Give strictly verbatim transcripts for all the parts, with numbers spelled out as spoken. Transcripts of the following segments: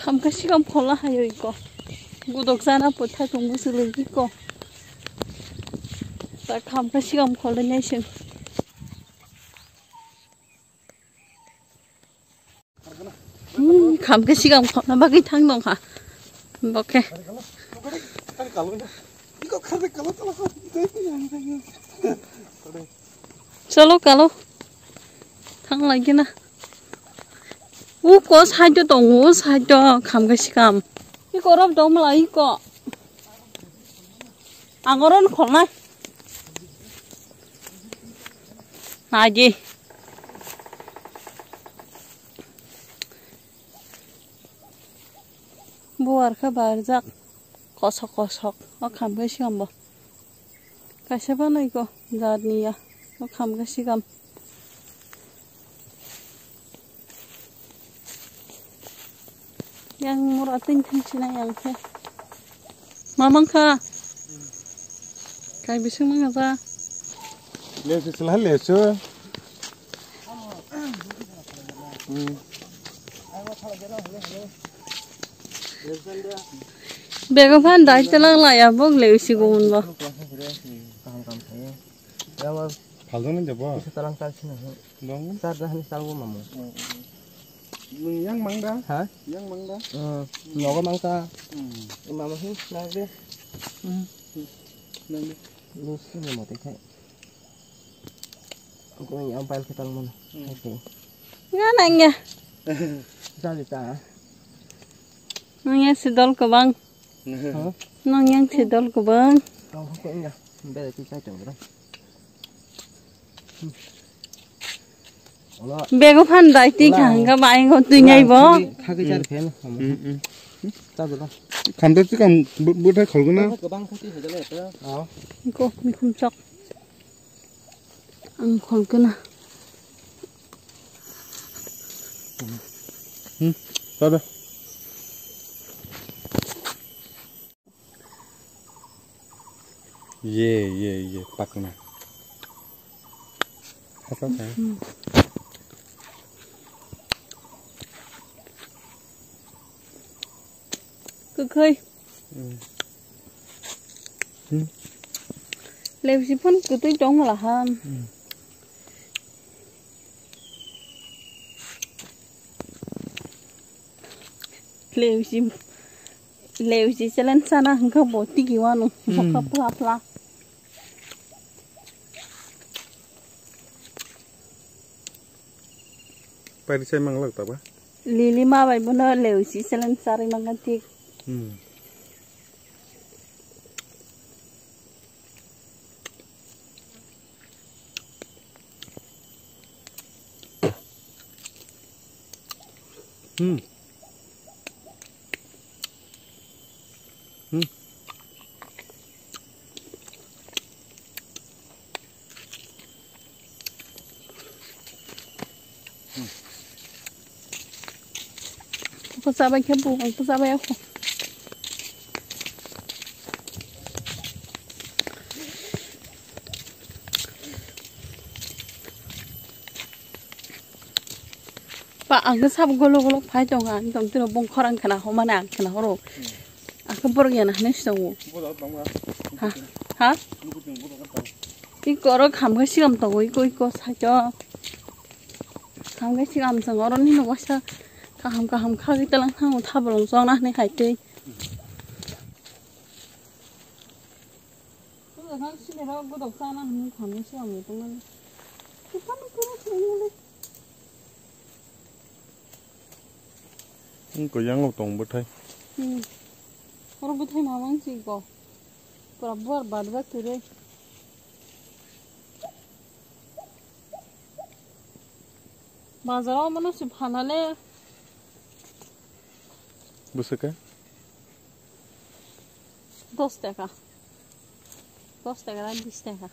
Khamkha sikam khola hayo iko. Gudok jana pwthai tong bwswlwi iko. Ta khamkha sikam khola naising. Hmm, khamkha sikam khona bagwi thang nongkha. Bokhe. Chalo kalo. Thang lai gina. Uko side o tongo, side o khamkha sikam. Iko rob dong mala iko. Ang oro no khornai. Naidi. Buar khe barjak kosok kosok. O khamkha sikam bo. Kaisa phano iko jat ni ya. O khamkha sikam. Yang mura tin tin sina yang khe. Mamang kha. Kai bising mangsa. Lesu sila lesu. Hmm. Bego phan dai telang la ya bok lesu gun bo. Kaham kaham khaye. Phaldo nang jabo. Kisa talang tal sina. Dong. Sar dah ni sal bo mamu. Nung yang mang da? Ha? Yang mang da? Hmm. Nogo mang ta. Hmm. Mama hi nang de. Hmm. Nang de. Lu sini mo te khai. Aku yang pail kita mana? Hmm. Oke. Nga nang ya. Jadi ta. Nang ya sidol kebang. Ha? Nang yang sidol kebang. Kau kok enggak? Beda tu saya coba. Bego phan dai ti khang ga bai go tu nyai bo. Khagi char phen. Khamda ti kam buthai kholguna. Ko mi khum chok. Ang kholguna. Hmm. Tada. Ye, ye, ye, pakna. Hapa ka? Kwkhwi. Hmm. Leusi phun kwtwi tong mala han. Hmm. Leusi, leusi challenge sana hwnkha bo tigi wano. Hmm. Mokha phla phla. Pairi sai manglak taba? Lili ma bai bono leusi challenge sarwi mangkha tik. Hmm. Hmm. Hmm. Ko chabai khe bo, ko chabai ako. Pa, ang khe sabo golo golo phai tongo, ang tong tiro bong khorang khna homa na ang khna horo. Ang khe borok yana hinwi si tongo. Ha? Ha? Iko oro khamkhe sikam tongo, iko, iko side o. Khamkhe sikam tongo, oro nini waisa kaham kaham khagwi talang thango, thabolong chokna hinwi hai twi. Wngkha yang o tong bwthai. Hmm. Oro bwthai ma mang si ko. Pura buar bad bad kwrwi. Bazar o mano se phanale. Bwswk khe? Dos taka. Dos taka na bis taka.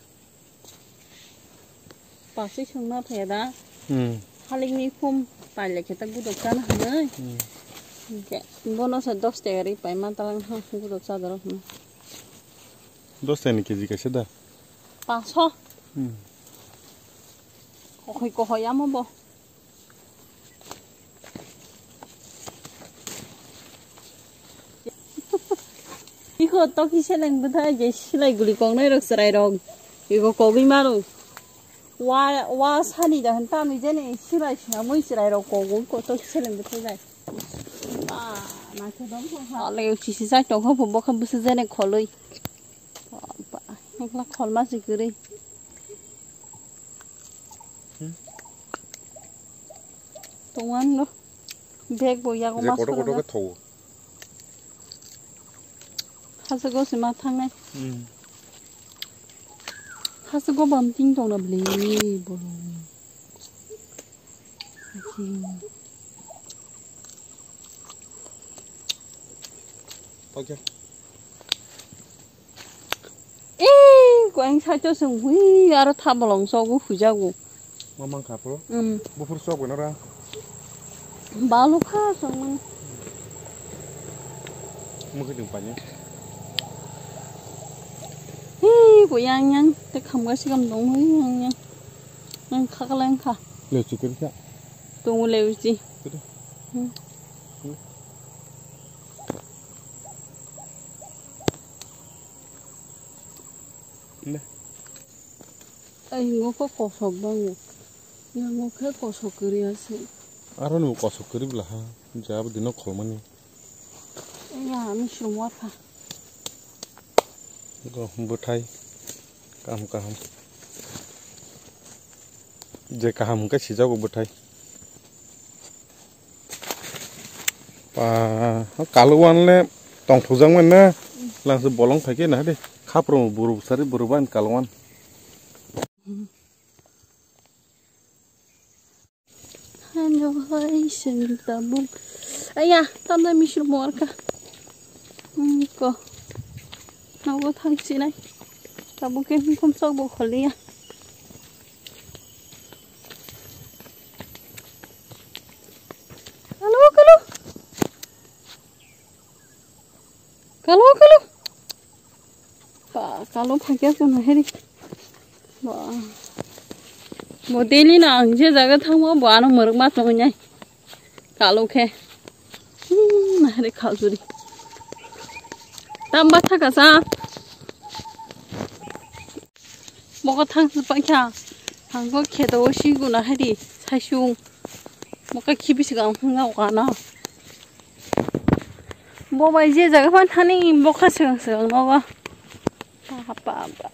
Paswi songna phaiya da. Hmm. Halikni phum pailai khe ta gudok chana hinwi. Hmm. Hwnkhe bono se dos taka ri paima talang ha gudok chadaro hinwi. Dos taka ni keji kaisa da? Paso. Hmm. Kohoi kohoi amo bo. Ko toki seleng bwthai je silai guli kongnai rok chwrai rok. Ego kogwi maro. Wa, wa sani da han tami jene silai sina mui chwrai rok kogwi ko toki seleng bwthai bai. Ba, na khe dom ko ha. Ale chisi sai tong kho bo kha bwswk jene kholwi. Ba, ekla kholma si kwrwi. Tongwang no. Bag bo yago je mas kotor kotor khe thogo. Hasa go sima thangnai. Hmm. Hasa go bam ting tong na bli bolo. Okay. Ee, ko ang saito sung hui aro thabolong sogo hujago. Ma mang kha phuru? Um. Buphuru sok beno ra? Balu kha song man. Mukhi ding pani. Ee, ko yang yang te khamga sigam dong hui yang yang. Ang kha kala ang kha. Le chikir kha. Tung le uchi. Kiri. Hmm. Hmm. Le. Ai, ngo khe kosok bango. Yango khe kosok kwrwi ase. Aro ni kosok kwrwi bwla ha. Jabo dino kholmani. Ai, ya, ami sumwa kha. Go, bwthai. Kaham, kaham. Je kaham hwnkhe sijago bwthai. Pa, kaluan le tongthokjak mani na, langse bolong phaikhe na de, khapro buru sari buru ban kaluan. Hello, hai, sing tabuk. Aya, tamda misir muarka. Hmm, ko. Nogo thang sinai. Tabuk ke hukum sok bo kholiya. Kalo, kalo. Kalo, kalo. Ba, kalo phakya kono heri. Ba. Bo daily na ang je jaga thangmo bo ano muruk ma tongnai. Kalo khe. Hmm, na heri khaljuri. Tam ba thaka sa. Mokha thang se paikha. Thangkho kheto o si guna hai di. Saisung. Mokha khibi se gang phung na o kana. Bo bai je jaga phan thani mokha se gang se gang no ba. Pa, pa, pa.